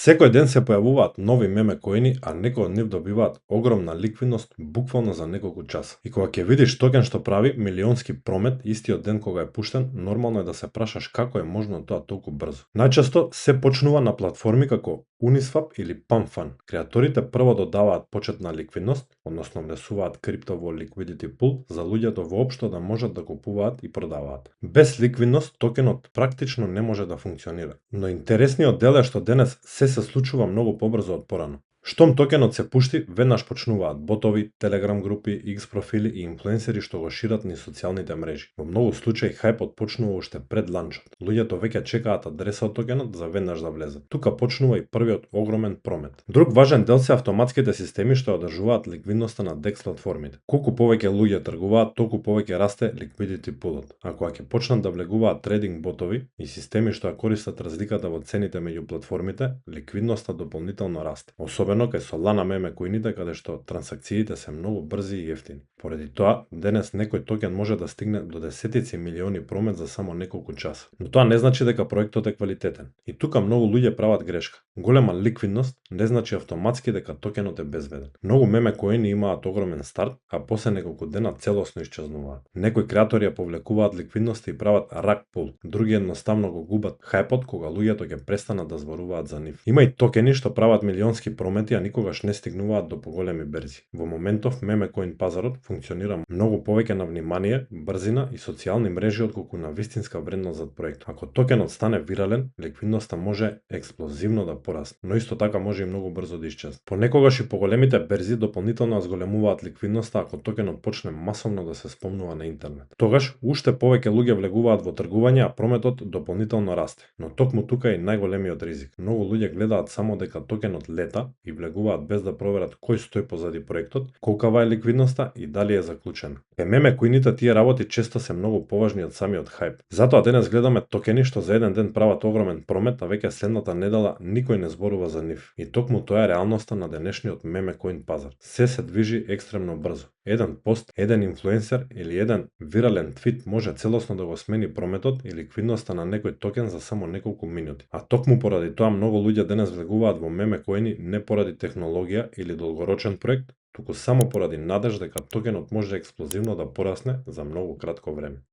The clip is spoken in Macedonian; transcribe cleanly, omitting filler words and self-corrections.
Секој ден се појавуваат нови меме коини, а некои од нив добиваат огромна ликвидност буквално за неколку часа. И кога ќе видиш токен што прави милионски промет истиот ден кога е пуштен, нормално е да се прашаш како е можно тоа толку брзо. Најчесто се почнува на платформи како Uniswap или PanFun. Креаторите прво додаваат почетна ликвидност, односно внесуваат крипто во liquidity pool за луѓето воопшто да можат да купуваат и продаваат. Без ликвидност токенот практично не може да функционира. Но интересниот дел е што денес се случува многу побрзо од порано. Штом токенот се пушти, веднаш почнуваат ботови, телеграм групи, X профили и инфлуенсери што го шират низ социјалните мрежи. Во многу случаи хајпот почнува уште пред ланчот. Луѓето веќе чекаат адреса од токенот за веднаш да влезат. Тука почнува и првиот огромен промет. Друг важен дел се автоматските системи што одржуваат ликвидноста на DEX платформите. Колку повеќе луѓе тргуваат, толку повеќе расте liquidity pool-от. А кога ќе почнат да влегуваат трейдинг ботови и системи што ја користат разликата во цените меѓу платформите, ликвидноста дополнително расте. Особено кај Solana меме коините каде што трансакциите се многу брзи и ефтини. Поради тоа, денес некој токен може да стигне до десетици милиони промет за само неколку часа. Но тоа не значи дека проектот е квалитетен. И тука многу луѓе прават грешка. Голема ликвидност не значи автоматски дека токенот е безбеден. Многу меме коини имаат огромен старт, а после неколку дена целосно исчезнуваат. Некои креатори ја повлекуваат ликвидноста и прават rug pull. Други едноставно го губат хајпот кога луѓето ќе престанат да зборуваат за нив. Има и токени што прават милионски промети, а никогаш не стигнуваат до поголеми берзи. Во моментов меме коин пазарот функционира многу повеќе на внимание, брзина и социјални мрежи отколку на вистинска вредност за проект. Ако токенот стане вирален, ликвидноста може експлозивно да порасне, но исто така може и многу брзо да исчезне. Понекогаш и поголемите берзи дополнително зголемуваат ликвидноста ако токенот почне масовно да се спомнува на интернет. Тогаш уште повеќе луѓе влегуваат во тргување, а прометот дополнително расте. Но токму тука е најголемиот ризик. Многу луѓе гледаат само дека токенот лета и влегуваат без да проверат кој стои позади проектот, колкава е ликвидноста и дали е заклучена. Кај меме коините тие работи често се многу поважни од самиот хајп. Затоа денес гледаме токени што за еден ден прават огромен промет, а веќе следната недела никој не зборува за нив. И токму тоа е реалноста на денешниот меме коин пазар. Се движи екстремно брзо. Еден пост, еден инфлуенсер или еден вирален твит може целосно да го смени прометот и ликвидноста на некој токен за само неколку минути. А токму поради тоа многу луѓе денес влегуваат во меме коини не поради технологија или долгорочен проект, туку само поради надеж дека токенот може експлозивно да порасне за многу кратко време.